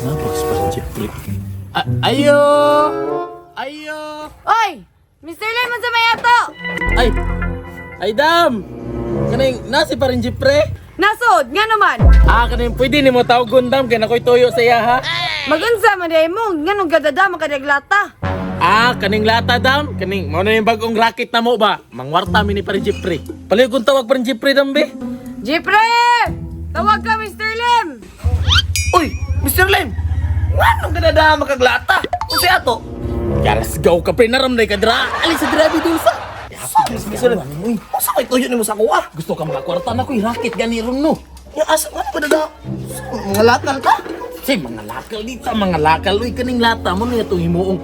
Napos pa rin, Jeffrey. Ayo! Ayo! Oy! Mr. Lemon sa may ato! Ay! Ay, dam! Kaning, nasi pa rin, Jeffrey? Nasod, nga naman! Ah, kaning pwede ni mo tawgon, dam. Kaya nakoy toyo sa iya, ha? Magunsa man day mo, nga nung gadada makadaglata. Ah, kaning lata, dam. Kaning, mao na yung bagong racket na mo ba? Mangwarta mi ni pa rin, Jeffrey. Paliw kong tawag pa rin, Jeffrey, dam, be. Jeffrey! Tawag ka, Mr. Lim! Uy, Mr. Lim! Nganong ganada makaglata? Unsa ato? Galas go ka, pre. Naramday ka, dra. Alis sa grabe dun sa. Mr. Lim, uy, unsa may tuyo nimo sa ako ah? Gusto ka mga kwarta na ko'y racket gani ron, no? Ya asa man ganada? Mga lakal ka? Say, mga lakal dito, mga lakal. Uy, kaning lata mo na itong himuong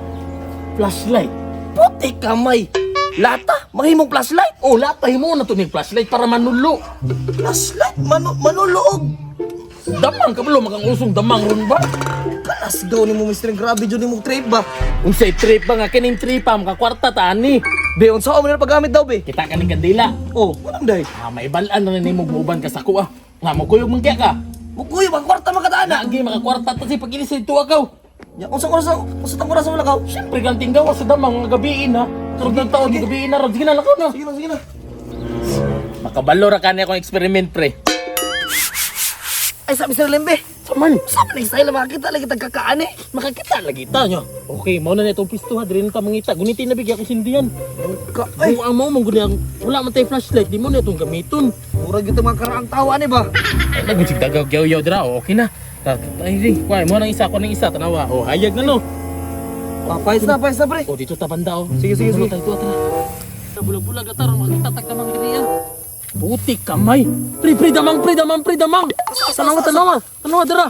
flashlight. Puti kamay. Lata, mahimong flashlight. Oh, lata, himuon na to ning flashlight para manulo. Flashlight manu manuluog. Damang ka balo, magang usong damang ron ba? Kalas daw nimo Mr. Lim, grabe jud nimo trip ba? Unsay trip ba nga kining tripa makakwarta ta ani. Be, unsa man na paggamit daw be? Kita kaning kandila. Oh, walang day. Ah, may balaan na nimo muuban ka sa kuha. Nga mo kuyog man kaya ka. Mukuyo bang kwarta makadaan Naagi makakwarta ta si pag ilis sa tuwa kaw. Ya, unsa oras unsa tang oras mo lakaw? Siyempre ganting gawa sa damang mga gabiin ha. Sunod ng taon, gabiin na ron. Sige na, lakaw na. Sige na, sige na. Makabalo ra kani akong experiment, pre. Ay, sa Mr. Lim be. Saman, Sa man style makakita lagi tag kakaan eh. makakita lagi ta nyo. Okay, mao na na itong pisto ha. Dili na ta mangita. Gunitin na bigyan ko sindihan. Ka, ay, Kung ang mao mong guni ang wala man tay flashlight, di mo na itong gamiton. murag gyud mga karaang tawa ani ba? Ay, nagusig dagaw yaw dira. Oh, okay na. Ay, ring. Kuha, mo nang isa, ko nang isa. Tanawa. Oh, hayag na no. Ah, payas na pre. Oh, dito ta banda oh. Sige, sige, sige. Tayo, tara. Bulag-bulag ata ron makita tag damang diri ah. Puti kamay. Pre, pre, damang, pre, damang, pre, damang. Tanawa, tanawa. Tanawa dira.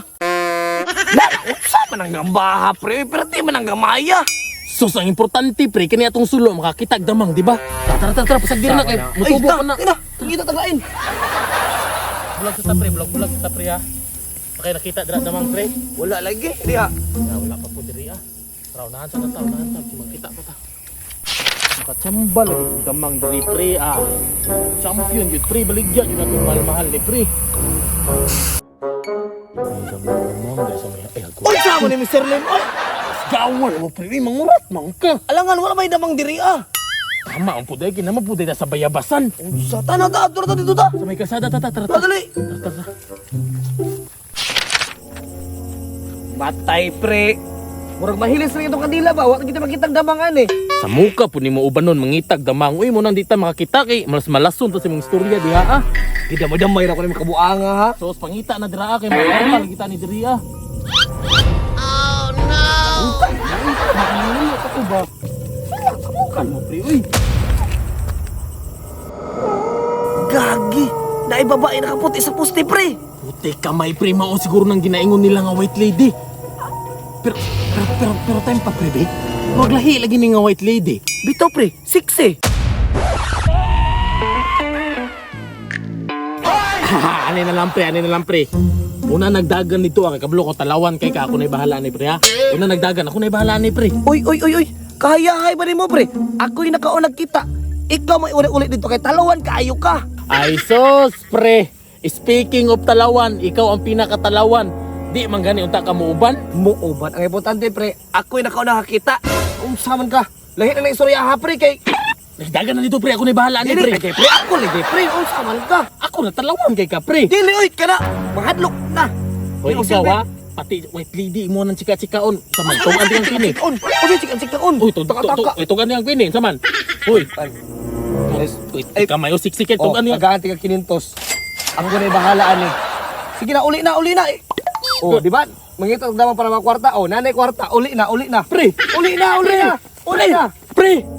Unsa man ang gambaha pre, pero di man ang gamaya. Sus, ang importante pre, kani atong sulo makakita og damang, di ba? Tara, tara, tara, pasag diri na kay mutubo pa na. Ina, kita tagain. Bulag sa ta pre, bulag bulag sa ta pre ha. Okay, nakita dira damang pre. Wala lagi, diha. Ah, wala pa po diri ah. Tara, unahan sa ta, unahan ta, makita pa ta. Makachamba lagi kong damang diri pre ah. Champion yun pre, baligya yun atong mahal-mahal ni pre. Ay, damang damang diri sa may ay agwa. Unsa man ni Mr. Lim? Oy, Gawan mo pre, uy, mangurat man ka. alangan wala may damang diri ah. Tama ang puday, kinama puday na sa bayabasan. Unsa tanaw ta adto ta dito ta. Sa may kasada ta ta tara ta. Dali. Tara, tara. Matay pre. Murag mahilis lang itong kandila ba? Wa kita makitang damangan eh. Sa muka po ni mo uban nun, mangitag damang. Uy, mo nang di ta makakita kay malas malason to sa mong istorya diha ah. Di damay-damay ra ko ni makabuanga ha. Sos pangita na dira ah, kay mga lagi ta ni diri ah. Oh no. Ako ba? Samukan mo pre, uy. Gagi. Naibabae nakaputi sa poste pre. Puti kamay pre, mao siguro nang ginaingon nila nga white lady. Pero pero pero, pero time pa pre, be. Wag lahi lagi ni nga white lady. Bitaw pre, six eh. Ani na lang pre, ani na lang pre. Una nagdagan nito ah, kay kablo ko talawan kay ka ako na bahala ni pre ha. Una nagdagan ako na bahala ni pre. Uy, uy, uy, uy. Kahayahay ba nimo pre? Ako'y nakaunag kita. Ikaw may uli-uli dito kay talawan kaayo ka. Ay sos pre. Speaking of talawan, ikaw ang pinakatalawan. Di man gani unta ka muuban. Muuban ang importante pre, ako'y nakauna kita. Unsa man ka? Lahi na lang istorya ha pre kay Nagdagan na dito pre, ako na bahala ni Dili pre. kay pre ako lagi pre, unsa man ka? Ako na talawan kay ka pre. Dili oy kana mahadlok na. Hoy ikaw ha, pati white lady mo nang chika-chikaon. Saman tong ang kini. On, uy chika chika on. Uy, to to to, tugan ang kini, saman. Uy, Ay, uy, Ay. kamay o siksikin oh, tugan niya. tagaan tiga 500. Ako na bahala ani. Sige na, uli na, uli na. Oh, di ba? Mangita og damang para mga kwarta. Oh, nanay kwarta, uli na, uli na. Pre, Uli na, uli na. Uli na. Pre!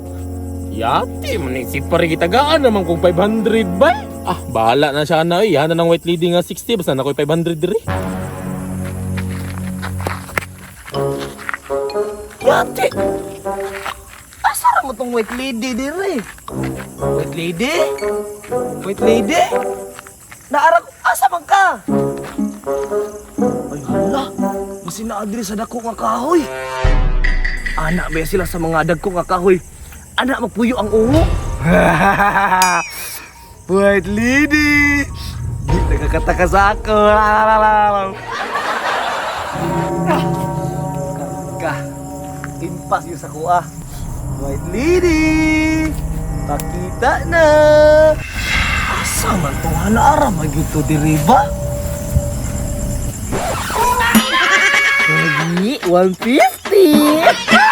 Yati, man si pare gitagaan naman kung 500 ba? Ah, bahala na siya na. Iyan na ng white lady nga 60 basta na ko'y 500 diri. Yate. Asa ra mo tong white lady dire? White lady? White lady? Naara ko, asa man ka? Ay hala, masin naa diri sa dako nga kahoy. Ana ba sila sa mga dagko nga kahoy? Ana magpuyo ang uwo. White lady. Di na Nagkakataka sa ako. Ka. Impas yun sa kuha. White lady! Pakita na! Asa man tong halaara magyud to diri ba? Lagi, 150!